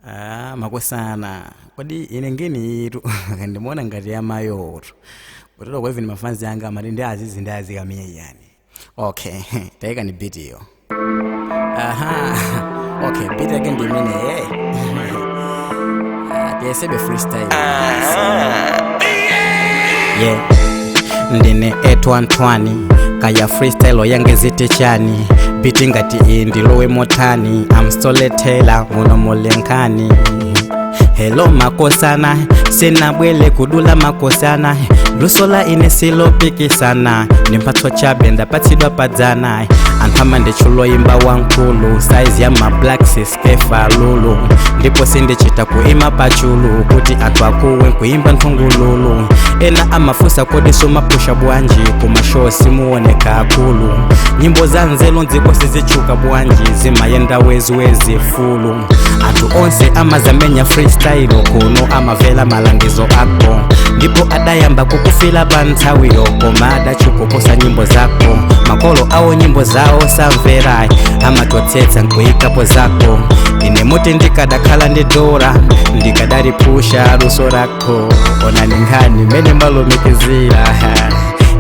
Ah, makosana, kodi ine ngeni itu ndimaona ngati yamayoto kutero kwa even mafanzi anga amati ndi azizi ndi azikamiye yani. Okay, tayika ni beat iyo. Aha, okay, beat yake ndi imene tiyesebe freestyle. Yeah, ndine etwantwani kaya freestyle yange ziti chani biti ngati iyi ndilowe motani amstoletela muno mulenkani. Hello makosana, sinabwele kudula makosana, lusola ine silopikisana, ni mphatso chabe ndapatsidwa padzana. Anthu amanditchuloyimba wankulu, size ya ma black siskefa lulu, ndipo sindichita kuima pachulu kuti anthu akuwe nkuimba nthungululu. Ena amafusa kodi sumapusha bwanji kumashow simuoneka akulu, nyimbo za nzeru ndziko sizitchuka bwanji zimayenda weziwezi fulu. Anthu onse amazamenya freestyle kuno amavela malangizo ako, ndipo adayamba kukufila pa nthawiyo koma adachikuposa nyimbo zako. Makolo awo nyimbo zawo samvera amatotsetsa nkuyikapo zako. Ine muti ndikadakhala ndi dora ndikadalipusha luso lako. Onani nkhani mene malumikizira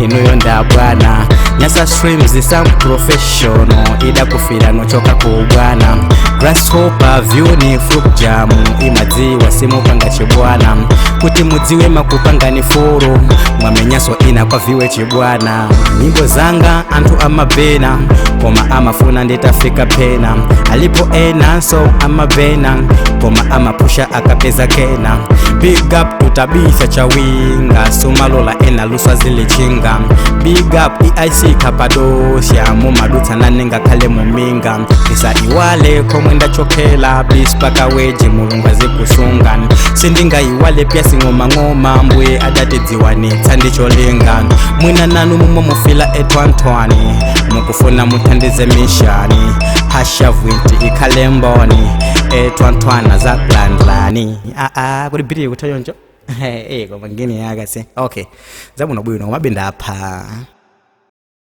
inuyo ndabwana Nyasa Streams some professional idakufira nochoka ku bwana. Grasshopper view ni fruit jam imadziwa simupanga chibwana, kuti mudziwe makupangani furo mwamenyaso ina kwa viwe chibwana. Nyimbo zanga anthu amabena koma amafuna nditafika pena, alipo enanso amabena koma amapusha akapeza kena. Big up tutabisa chawinga sumalola ena luswa zilichinga. Big up EIC Kapadosia mumadutsa nanenga khale muminga. Isaiwale komwe ndachokela bis paka weje mulungu azikusunga. Sindingaiwale pya sing'omang'oma mbuye adatidziwanitsa ndicholinga. Mwina nanu mumwe mufila etwantwani mukufuna muthandize mishani hashavwinti ikhale mboni etwantwana zakulandlani. Aa kuti biri kutayonjo koma ngini yakase okay zabuno bwino komabe ndapha.